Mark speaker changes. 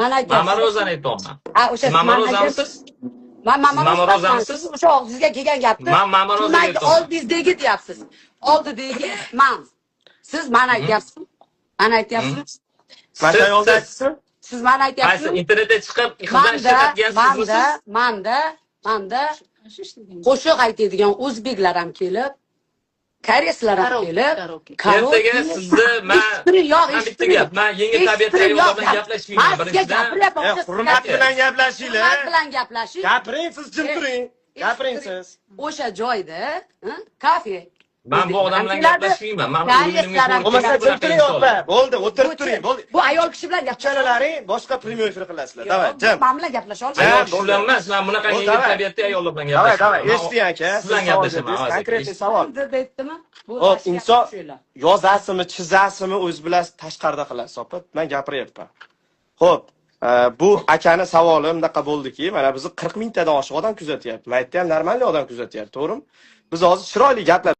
Speaker 1: Mani aytyapsiz.
Speaker 2: Mama Rozani aytyapman.
Speaker 1: Ha, o'sha
Speaker 2: Siz Mama
Speaker 1: mani
Speaker 2: Rozamisiz?
Speaker 1: aytyapsiz. Man Mama
Speaker 2: Siz Mama
Speaker 1: Roza
Speaker 2: Rozamisiz?
Speaker 1: Siz o'sha og'zingizga kelgan gapni
Speaker 2: Man Mama Rozaga
Speaker 1: man
Speaker 2: aytyapman.
Speaker 1: Oldingizdagi deyapsiz. Oldidagi man. Siz mani aytyapsizmi? Mani aytyapsizmi?
Speaker 3: Mana shu ayolni
Speaker 2: Siz-
Speaker 3: aytsin.
Speaker 1: Siz mani
Speaker 2: Qaysi
Speaker 1: aytyapsizmi?
Speaker 2: internetda chiqib qizdan
Speaker 1: Manda,
Speaker 2: ishlatadigan
Speaker 1: manda,
Speaker 2: sizmisiz?
Speaker 1: manda qo'shiq aytadigan o'zbeklar ham kelib, koreyslar ham
Speaker 4: Karaoke,
Speaker 1: kelib,
Speaker 4: karaoke.
Speaker 2: Ertaga sizni man
Speaker 1: eshittiring, yo'q,
Speaker 2: man bitta
Speaker 1: eshittiring.
Speaker 2: gap, man yengil tabiatli
Speaker 1: Eshittiring,
Speaker 2: ayollar
Speaker 1: yo'q,
Speaker 2: bilan gaplashmayman.
Speaker 1: Man sizga
Speaker 2: Birinchidan,
Speaker 1: gapiryapman, o'sha
Speaker 3: Hurmat
Speaker 1: sizga-
Speaker 3: bilan gaplashinglar.
Speaker 1: Hurmat bilan gaplashing.
Speaker 3: Gapiring, siz jim turing. Gapiring siz.
Speaker 1: O'sha joyda, kafe.
Speaker 2: Man bu odam bilan
Speaker 1: Keladi,
Speaker 2: gaplashmayman. Man
Speaker 1: koreyslar ham
Speaker 3: Bo'lmasa
Speaker 1: keladi.
Speaker 3: jim turing, opa. Bo'ldi, o'tirib turing. Bo'ldi.
Speaker 1: Bu ayol kishi bilan gaplasha
Speaker 3: Uchalalaring boshqa прямой эфир qilasizlar. Давай, jim.
Speaker 1: Man bilan gaplasha olmayman.
Speaker 2: Ayol kishi bilan emas, man bunaqa
Speaker 3: Bo'ldi,
Speaker 2: yengil
Speaker 3: давай.
Speaker 2: tabiatli ayollar bilan
Speaker 3: Давай,
Speaker 2: gaplashaman.
Speaker 3: давай.
Speaker 2: Man
Speaker 3: Eshiting, aka.
Speaker 2: Siz bilan
Speaker 3: Siz savol
Speaker 2: gaplashaman.
Speaker 3: berdingiz.
Speaker 2: Avaz aka.
Speaker 3: Конкретный savol.
Speaker 1: Deb aytdimi? Bu
Speaker 3: Hop,
Speaker 1: boshqa
Speaker 3: inson
Speaker 1: tushunglar.
Speaker 3: yozasimi, chizasimi, o'zi bilasiz, tashqarida qilasiz, opa. Men gapiryapman. Xo'p, bu akani savoli bunaqa bo'ldiki, mana bizni 40 mingtadan oshiq odam kuzatyapti. Maytda ham нормальный odam kuzatyapti, to'g'rimi? Biz hozir chiroyli gaplar